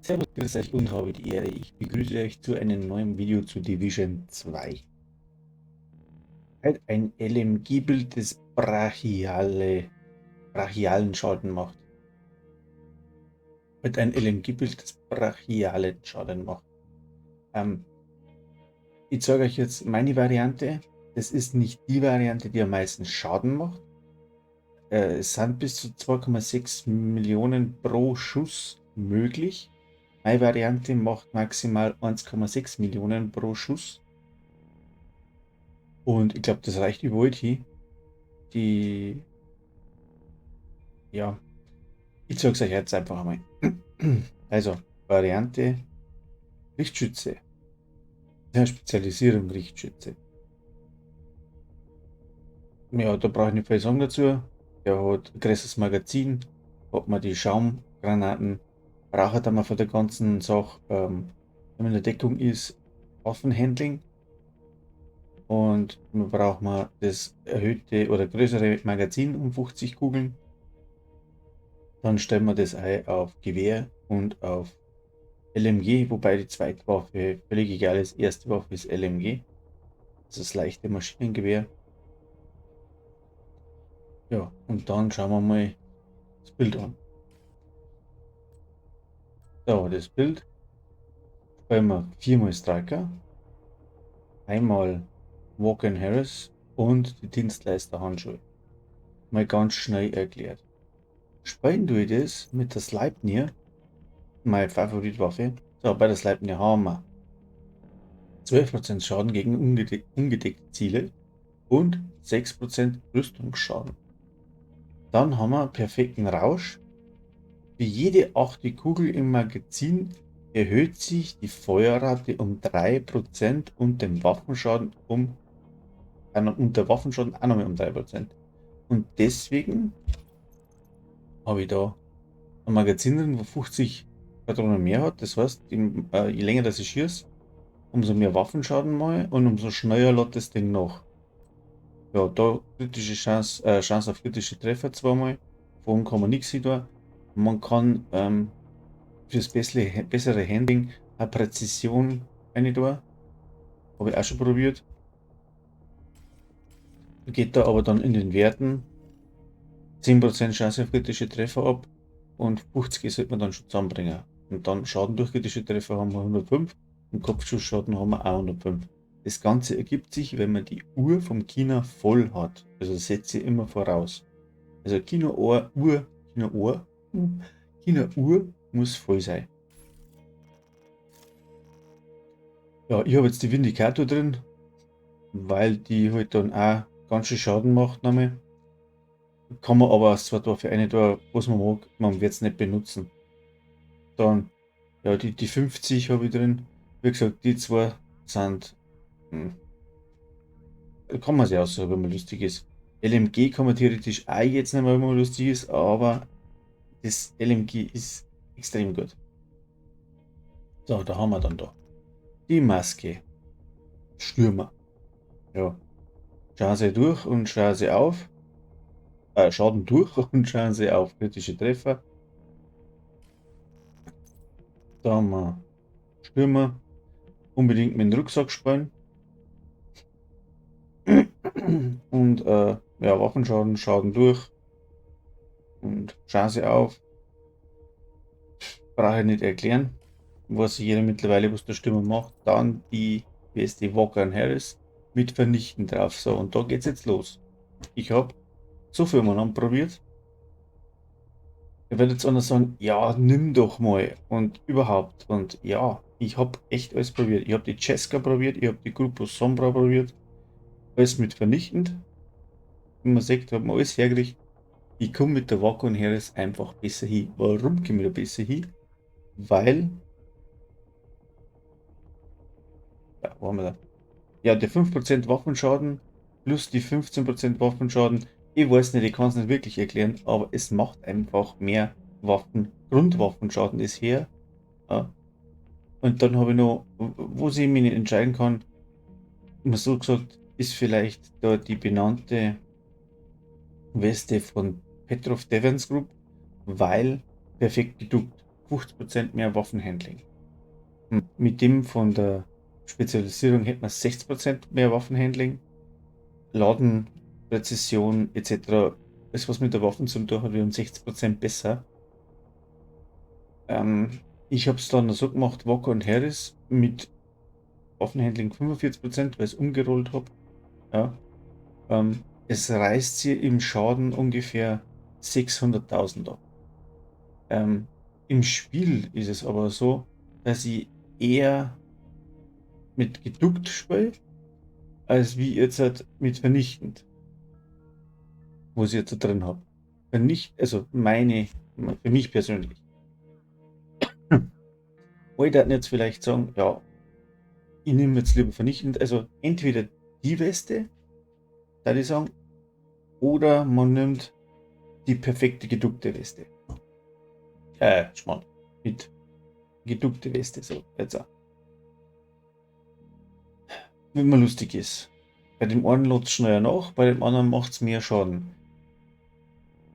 Servus, grüß euch und habe die Ehre. Ich begrüße euch zu einem neuen Video zu Division 2. Halt ein LMG-Build, das brachialen Schaden macht. Halt ein LMG-Build, das brachialen Schaden macht. Ich zeige euch jetzt meine Variante. Das ist nicht die Variante, die am meisten Schaden macht. Es sind bis zu 2,6 Millionen pro Schuss möglich. Meine Variante macht maximal 1,6 Millionen pro Schuss. Und ich glaub, das reicht überall hin. Die, ja, ich zeig's euch jetzt einfach einmal. Also, Variante Richtschütze. Ja, Spezialisierung Richtschütze. Ja, da brauche ich nicht viel sagen dazu. Der hat ein größeres Magazin, hat man die Schaumgranaten, braucht man von der ganzen Sache, wenn man in der Deckung ist, Waffenhandling. Und man braucht man das erhöhte oder größere Magazin um 50 Kugeln. Dann stellen wir das ein auf Gewehr und auf LMG, wobei die zweite Waffe völlig egal ist. Erste Waffe ist LMG. Das ist das leichte Maschinengewehr. Ja, und dann schauen wir mal das Bild an. So, das Bild. Spielen wir viermal Striker, einmal Walker and Harris und die Dienstleister-Handschuhe. Mal ganz schnell erklärt. Spielen tue ich das mit der Sleipnir, meine Favoritwaffe. So, bei der Sleipnir haben wir 12% Schaden gegen ungedeckte Ziele und 6% Rüstungsschaden. Dann haben wir perfekten Rausch. Für jede 8. Kugel im Magazin erhöht sich die Feuerrate um 3% und den Waffenschaden und der Waffenschaden auch nochmal um 3%. Und deswegen habe ich da ein Magazin drin, wo 50 Patronen mehr hat. Das heißt, je länger das ich schieße, umso mehr Waffenschaden mal und umso schneller lädt das Ding nach. Ja, da kritische Chance auf kritische Treffer zweimal. Vorhin kann man nichts hin. Man kann fürs bessere Handling eine Präzision rein tun. Habe ich auch schon probiert. Geht da aber dann in den Werten 10% Chance auf kritische Treffer ab und 50 sollte man dann schon zusammenbringen. Und dann Schaden durch kritische Treffer haben wir 105 und Kopfschussschaden haben wir auch 105. Das Ganze ergibt sich, wenn man die Uhr vom Kina voll hat. Also das setze ich immer voraus. Also Kino-Ohr, Uhr, Kino-Ohr, Kina-Uhr muss voll sein. Ja, ich habe jetzt die Vindicator drin, weil die halt dann auch ganz schön Schaden macht nochmal. Kann man aber als zweite Waffe eine da, was man mag, man wird's nicht benutzen. Dann, ja, die 50 habe ich drin. Wie gesagt, die zwei sind, kann man sich aussuchen, wenn man lustig ist. LMG kann man theoretisch auch jetzt nicht mehr, wenn man lustig ist, aber das LMG ist extrem gut. So, da haben wir dann da die Maske. Stürmer. Ja. Schauen Sie durch und schauen Sie auf. Schaden durch und schauen Sie auf kritische Treffer. Da haben wir Stürmer. Unbedingt mit dem Rucksack spielen. Und ja, Waffenschaden, Schaden durch. Und Chance auf. Brauche ich nicht erklären. Was jeder mittlerweile, was der Stürmer macht. Dann die WSD Walker and Harris mit Vernichten drauf. So, und da geht's jetzt los. Ich hab so viel mal anprobiert. Ich werde jetzt einer sagen, ja, nimm doch mal und überhaupt. Und ja, ich hab echt alles probiert. Ich hab die Ceska probiert, ich hab die Grupo Sombra probiert. Alles mit vernichtend. Wie man sieht, hat man alles hergerichtet. Ich komm mit der Walker and Harris einfach besser hin. Warum komm ich da besser hin? Weil, ja, wo haben wir da? Ja, der 5% Waffenschaden plus die 15% Waffenschaden. Ich weiß nicht, ich kann's nicht wirklich erklären, aber es macht einfach mehr Waffen. Grundwaffenschaden ist her. Ja. Und dann habe ich noch, wo ich mich nicht entscheiden kann, mal so gesagt, ist vielleicht da die benannte Weste von Petrov Defense Group, weil perfekt geduckt. 50% mehr Waffenhandling. Mit dem von der Spezialisierung hätte man 60% mehr Waffenhandling, Laden, Präzision etc. Alles, was mit der Waffe zum tun hat, wird um 60% besser. Ich hab's dann so gemacht, Walker und Harris mit Waffenhandling 45%, weil ich's umgerollt hab. Ja. Es reißt sie im Schaden ungefähr 600.000 ab. Im Spiel ist es aber so, dass ich eher mit geduckt spiele, als wie jetzt halt mit vernichtend, was ich jetzt da drin hab. Vernicht, also meine, für mich persönlich. Wollte jetzt vielleicht sagen, ja, ich nehme jetzt lieber vernichtend, also entweder die Weste, da ich sagen, oder man nimmt die perfekte geduckte Weste. Schmarrn, mit geduckte Weste, so, jetzt auch. Wenn man lustig ist. Bei dem einen lädt's schneller nach, bei dem anderen macht's mehr Schaden.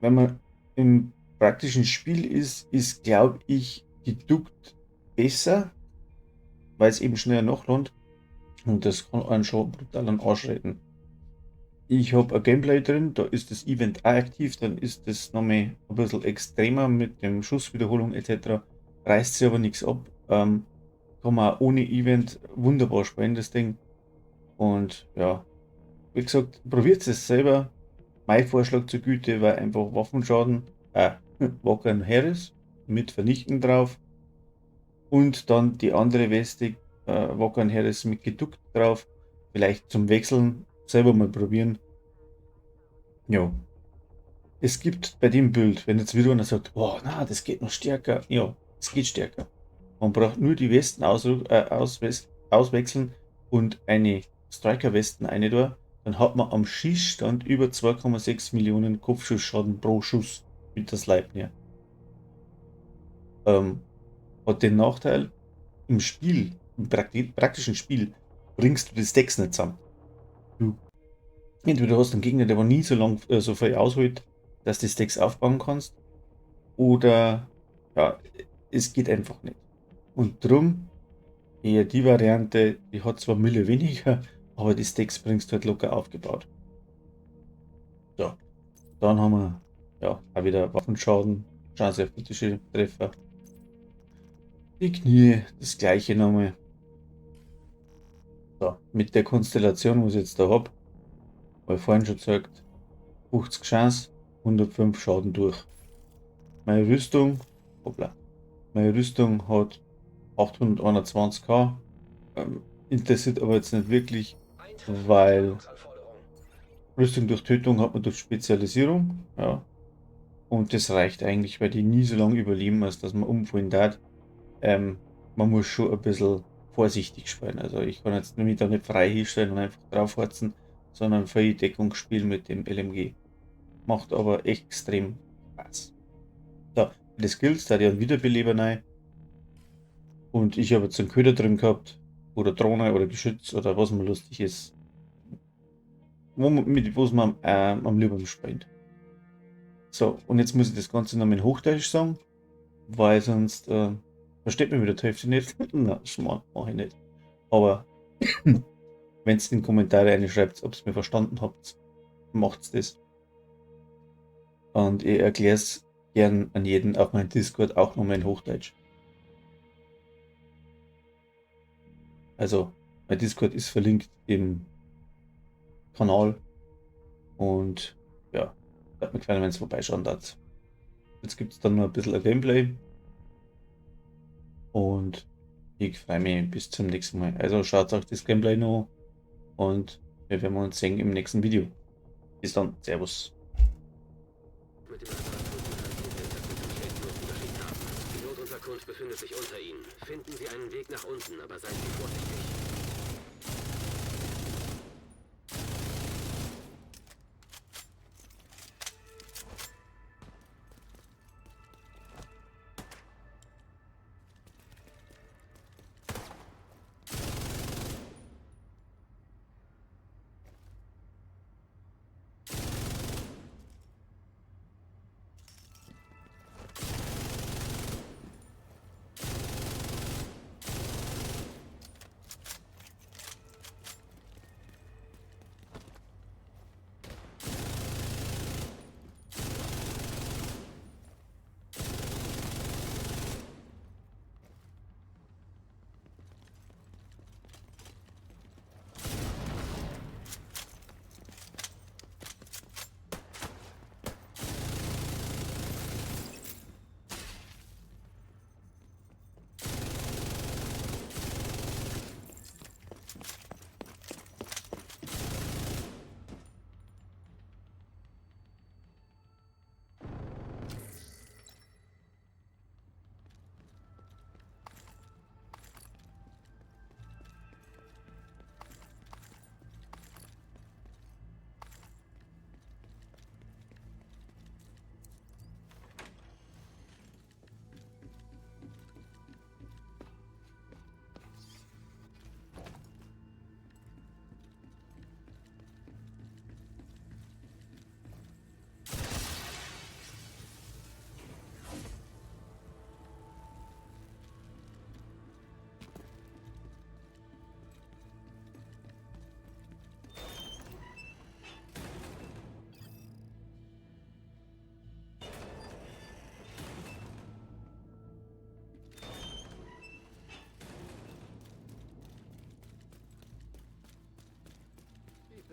Wenn man im praktischen Spiel ist, ist, glaub ich, geduckt besser, weil's eben schneller nachlädt und das kann einen schon brutal an den Arsch retten. Ich hab ein Gameplay drin, da ist das Event auch aktiv, dann ist das nochmal ein bisschen extremer mit dem Schusswiederholung et cetera. Reißt sich aber nichts ab. Kann man auch ohne Event wunderbar spielen, das Ding. Und ja, wie gesagt, probiert es selber. Mein Vorschlag zur Güte war einfach Waffenschaden, Walker und Harris mit Vernichten drauf. Und dann die andere Weste, Walker und Harris mit geduckt drauf. Vielleicht zum Wechseln selber mal probieren. Ja. Es gibt bei dem Bild, wenn jetzt wieder einer sagt, oh, na, das geht noch stärker. Ja, es geht stärker. Man braucht nur die Westen auswechseln und eine Striker-Westen eine da. Dann hat man am Schießstand über 2,6 Millionen Kopfschussschaden pro Schuss mit der Sleipnir. Hat den Nachteil, im Spiel, im praktischen Spiel, bringst du die Stacks nicht zusammen. Du, entweder hast du einen Gegner, der aber nie so lang so viel ausholt, dass du die Stacks aufbauen kannst, oder ja, es geht einfach nicht. Und drum eher die Variante, die hat zwar Mille weniger, aber die Stacks bringst du halt locker aufgebaut. So, dann haben wir ja auch wieder Waffenschaden, Chance auf kritische Treffer. Die Knie, das gleiche nochmal. So, mit der Konstellation, was ich jetzt da hab, hab ich vorhin schon gesagt, 50 Chance, 105 Schaden durch. Meine Rüstung, hoppla, meine Rüstung hat 821k, interessiert aber jetzt nicht wirklich, weil Rüstung durch Tötung hat man durch Spezialisierung, ja, und das reicht eigentlich, weil die nie so lange überleben, als dass man umfallen darf. Man muss schon ein bisschen vorsichtig spielen, also ich kann jetzt mich da nicht frei hinstellen und einfach draufharzen, sondern freie Deckung spielen mit dem LMG. Macht aber extrem Spaß. So, die Skills, da die einen Wiederbeleber rein. Und ich habe jetzt einen Köder drin gehabt, oder Drohne oder Geschütz oder was man lustig ist. Wo man, mit was man am liebsten spielt. So, und jetzt muss ich das Ganze noch in Hochdeutsch sagen, weil sonst versteht man wieder die Hälfte nicht. Na, Schmarrn, mach ich nicht. Aber wenn's in die Kommentare reinschreibt, ob's mir verstanden habt, macht's das. Und ich erklär's gern an jeden auf meinem Discord auch nochmal in Hochdeutsch. Also, mein Discord ist verlinkt im Kanal. Und ja, hat mir gefallen, wenn's vorbeischauen darf. Jetzt gibt's dann noch ein bisschen ein Gameplay. Und ich freue mich bis zum nächsten Mal. Also schaut euch das Gameplay noch an und wir werden uns sehen im nächsten Video. Bis dann, Servus. Mit dem Die Notunterkunft befindet sich unter Ihnen. Finden Sie einen Weg nach unten, aber seien Sie vorsichtig.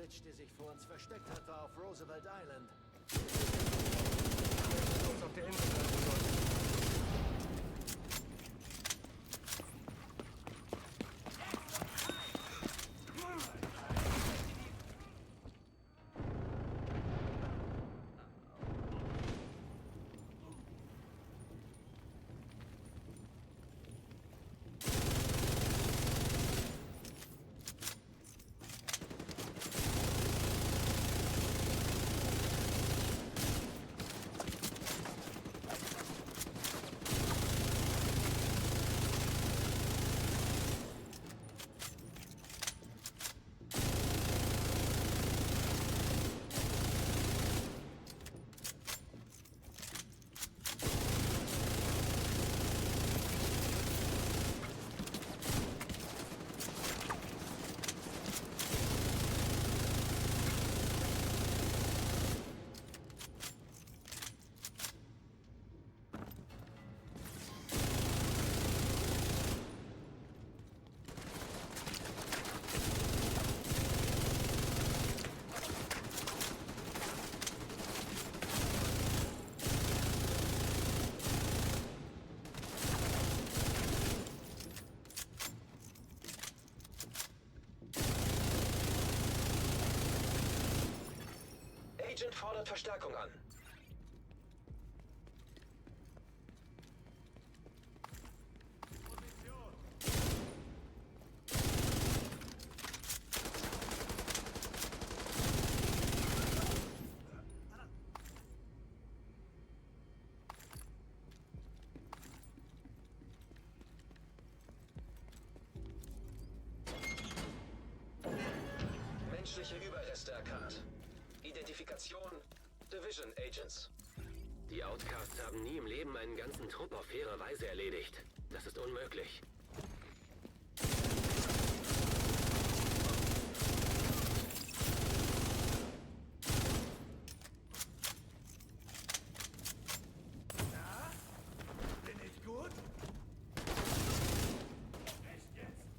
Bitch, die sich vor uns versteckt hat, war auf Roosevelt Island. Wir uns auf der Insel treffen sollten. Agent fordert Verstärkung an. Menschliche Überreste erkannt. Identifikation Division Agents. Die Outcasts haben nie im Leben einen ganzen Trupp auf faire Weise erledigt. Das ist unmöglich. Na? Bin ich gut? Echt jetzt?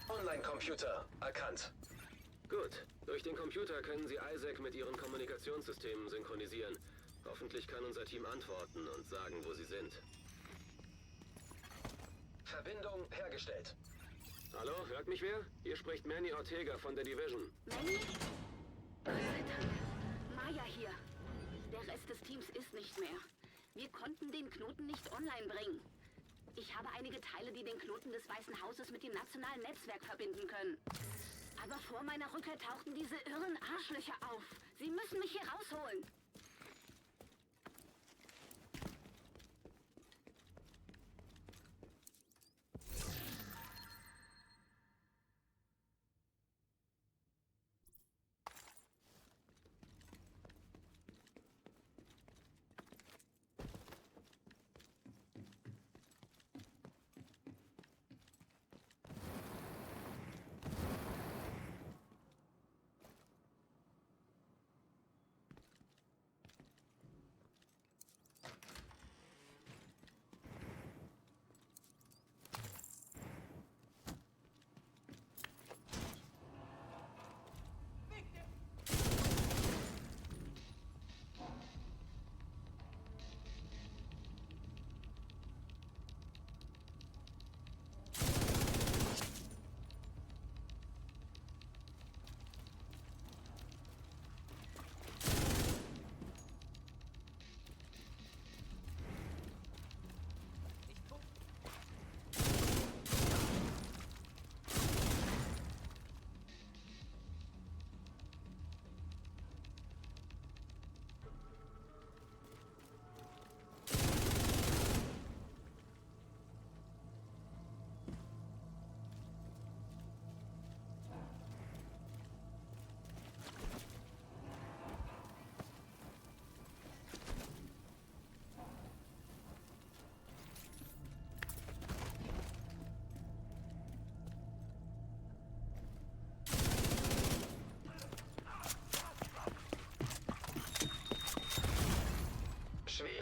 Online-Computer erkannt. Gut. Durch den Computer können Sie Isaac mit Ihren Kommunikationssystemen synchronisieren. Hoffentlich kann unser Team antworten und sagen, wo sie sind. Verbindung hergestellt. Hallo, hört mich wer? Hier spricht Manny Ortega von der Division. Manny? Gott sei Dank. Maya hier. Der Rest des Teams ist nicht mehr. Wir konnten den Knoten nicht online bringen. Ich habe einige Teile, die den Knoten des Weißen Hauses mit dem nationalen Netzwerk verbinden können. Aber vor meiner Rückkehr tauchten diese irren Arschlöcher auf. Sie müssen mich hier rausholen.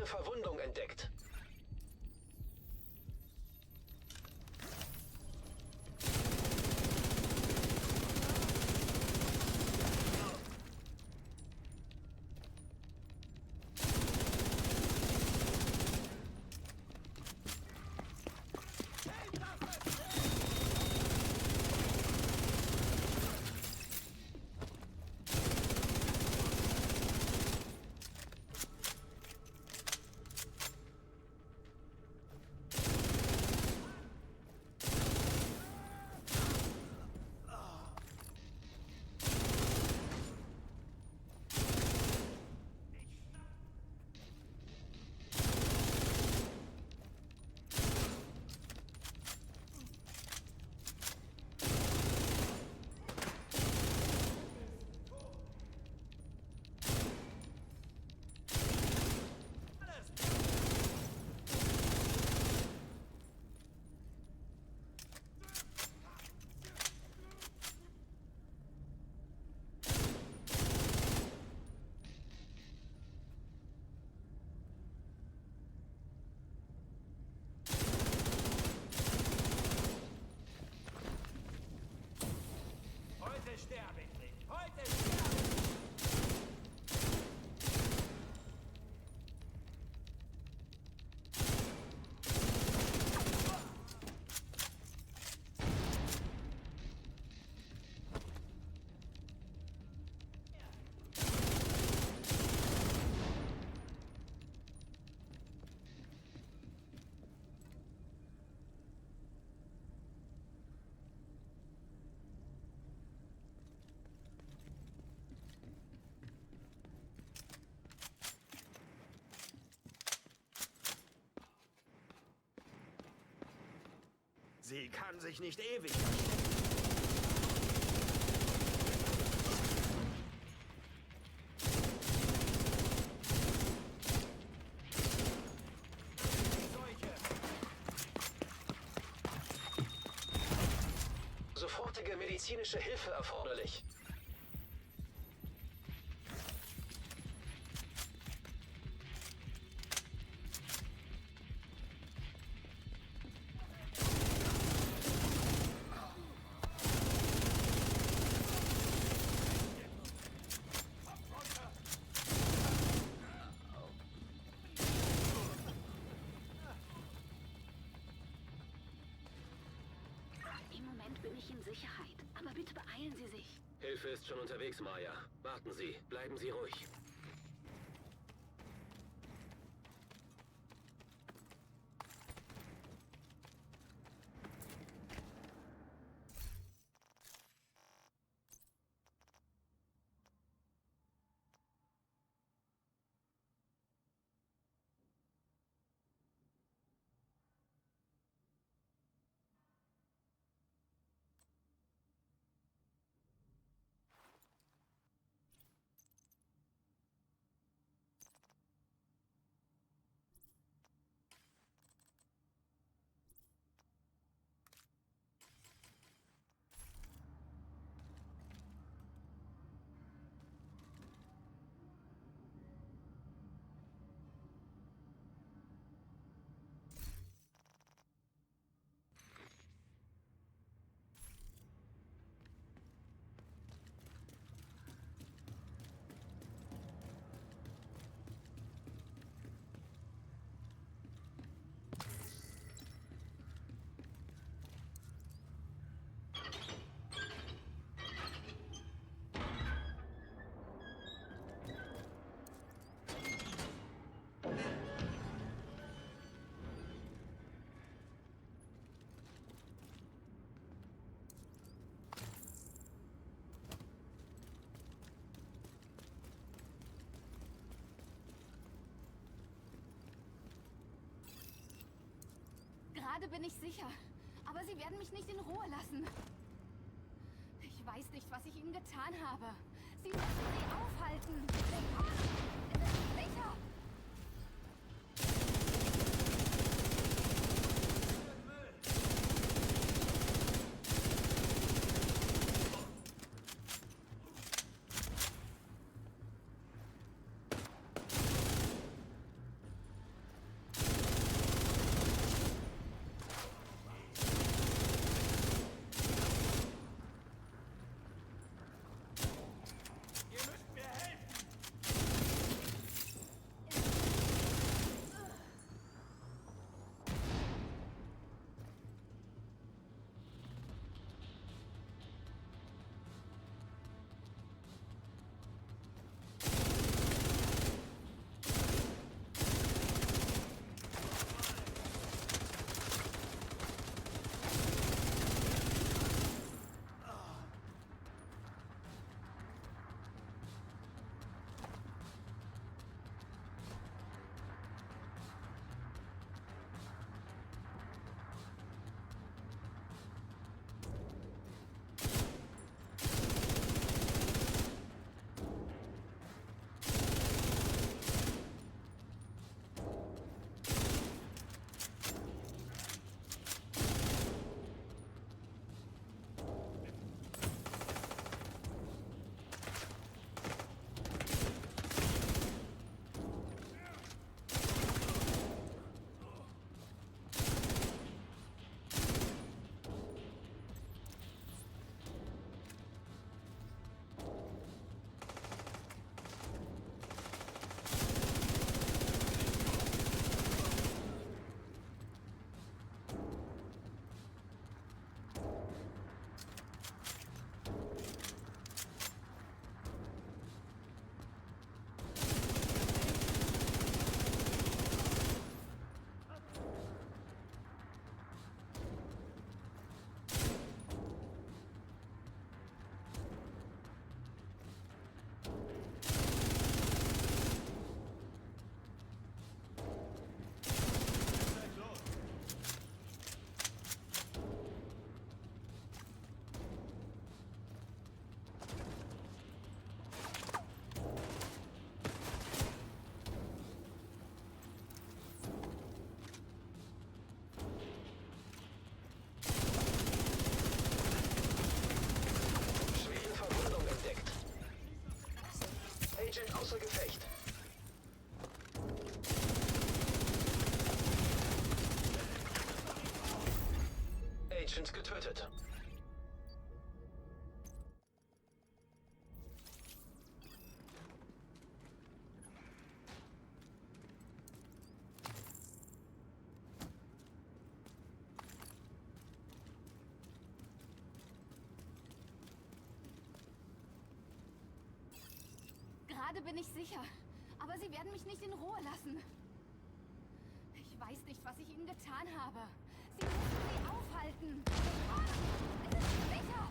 Akute Verwundung entdeckt. Heute sterbe ich nicht. Heute sterbe ich nicht. Sie kann sich nicht ewig verstecken. Seuche. Sofortige medizinische Hilfe erforderlich. Im Moment bin ich in Sicherheit. Aber bitte beeilen Sie sich. Hilfe ist schon unterwegs, Maya. Warten Sie, bleiben Sie ruhig. Gerade bin ich sicher. Aber sie werden mich nicht in Ruhe lassen. Ich weiß nicht, was ich ihnen getan habe. Sie müssen sie aufhalten. Es ist sicher. Agent getötet. Gerade bin ich sicher. Aber sie werden mich nicht in Ruhe lassen. Ich weiß nicht, was ich ihnen getan habe. Sie müssen sie aufhalten. Ah, es ist sicher.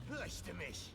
Fürchte mich!